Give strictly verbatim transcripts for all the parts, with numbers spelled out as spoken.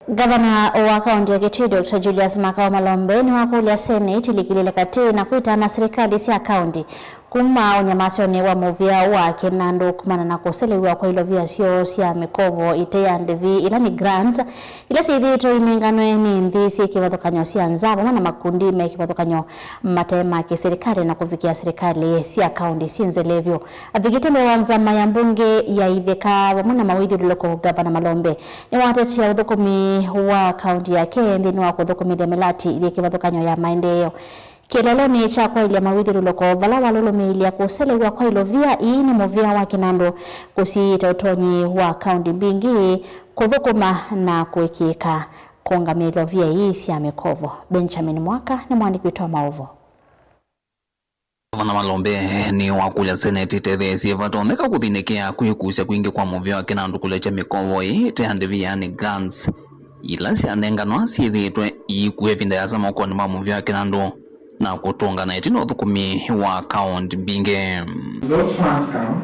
Ngavana wa kaunti ya Kitui, Doctor Julius Makau Malombe, nĩwakũlya Senate ĩlikĩlĩle katĩ na kwĩtana silikalĩ sya kaunti kuma ũnyamasyonĩ wa mũvĩa wa kĩnandũ kumana na kũselew'a kwa ilovia syoo sya mĩkovo ĩte ya ndĩvi, ila nĩ grants, ila syĩthĩĩtwe inenganwe nĩ nthĩ syĩ kĩvathũkany'o sya nza vamwe na makundi me kĩvathũkany'o mate ma kĩsilikalĩ na kũvikĩa silikalĩ sya kaunti syĩ nzele vyũ. Avikĩte mbee wa nzama ya mbunge ya itheka vamwe na mawĩthyũlũlũko, Ngavana Malombe nĩwatetea ũthũkũmi wa kaunti yake nthĩnĩ wa kũthũkũmĩthya mĩlati yĩ kĩvathũkany'o ya maendeeo. Kĩeleelonĩ kya kwaĩlya mawĩthyũlũlũko vala walũlũmĩĩlya kũselew'a kwa ilovia ii nĩ mũvĩa wa kĩnandũ kũsiĩĩte ũtonyi wa kaunti mbingĩ kũthũkũma na kũĩkĩĩka kũũngamya ilovia ii sya mĩkovo. Benjamin Mwaka nĩ mũandĩki witũ wa maũvoo. Ngavana Malombe nĩwakũlya Senate ĩtetheesye vatonyeka kũthĩnĩkĩa kwĩkusya kwingĩ kwa mũvĩa wa kĩnandũ kũlekya mĩkovo ĩĩ ĩte ya ndĩvi, yaani grants, ila syanenganwa syĩthĩĩtwe iikua ĩvinda yĩasa mokonĩ ma mũvĩa wa kĩnandũ na kũtũngana ĩtina ũthũkũmi wa kaunti mbingĩ. Those funds come,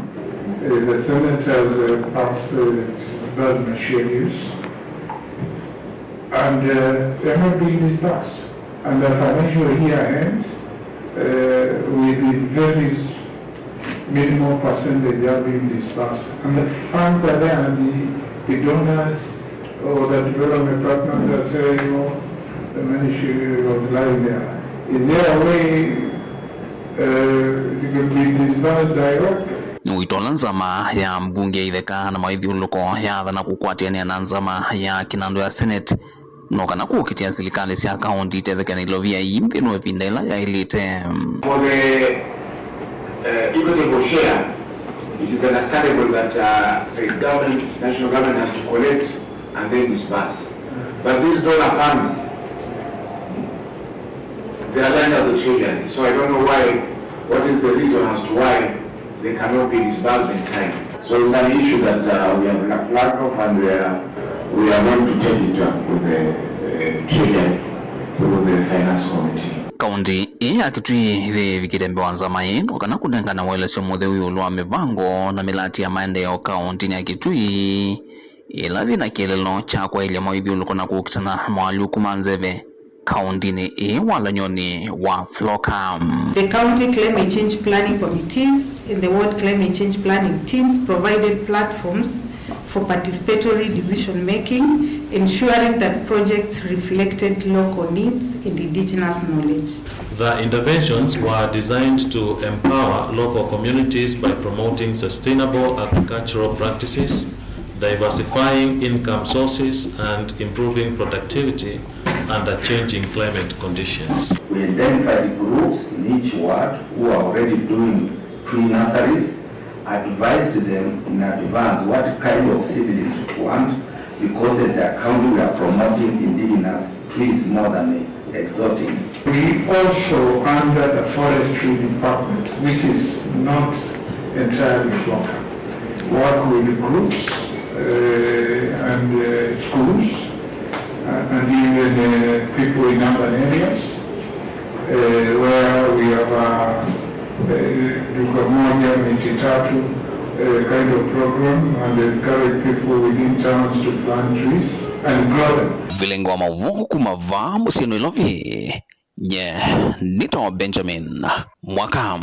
uh, the Senate has, uh, passed the disbursement schedules, and, uh, they're not being disbursed. And the financial year ends, uh, with a very minimal percentage are being disbursed. And the funds are there, and the, the donors or the development partners are saying, "Oh, the money should, was lying there." Is there a way, uh, it could be disbursed directly? Nĩ ũito ũla nzama ya mbunge ya itheka na mawĩthyũlũlũko yaathana kũkwatĩanĩa na nzama ya kĩnandũ ya Senate no kana kũkitĩa silikalĩ sya kaunti itetheke na ilovia ii nthĩnĩ wa ĩvinda ĩla yaĩlĩte. For the, uh, equitable share, it is understandable that, uh, the government, national government has to collect and then disburse. But these donor funds, they are lying at the treasury. So I don't know why, what is the reason as to why they cannot be disbursed in time. So it's an issue that, uh, we have flagged off and we are, we are going to take it up with the, uh, treasury through the finance committee. Kaunti ĩĩ ya Kitui ĩvikĩte mbee wa nzama ĩĩ no kana kũnengane ũelesyo mũtheu ĩũlũ wa mĩvango na mĩlati ya maendeeo kauntinĩ ya Kitui, ĩla yĩ na kĩeleelo kya kwaĩlya mawĩthyũlũlũko na kũkitana moalyũku ma nzeve kauntinĩ ĩĩ walany'onĩ wa Floka. The county climate change planning committees and the ward climate change planning teams provided platforms for participatory decision making, ensuring that projects reflected local needs and indigenous knowledge. The interventions were designed to empower local communities by promoting sustainable agricultural practices, diversifying income sources, and improving productivity under changing climate conditions. We identified groups in each ward who are already doing tree nurseries, advised them in advance what kind of seedlings we want, because as a county we are promoting indigenous trees more than exotic. We also, under the forestry department, which is not entirely Floka, work with groups, uh, and, uh, schools, uh, and even, uh, people in urban areas, uh, where we have a, uh, duka moja miti tatu, uh, kind of program and encourage people within towns to plant trees and grow them. Vilingi wa maũvoo kuma vaa mũsyĩ Nairobi, nye nĩtawa Benjamin Mwaka.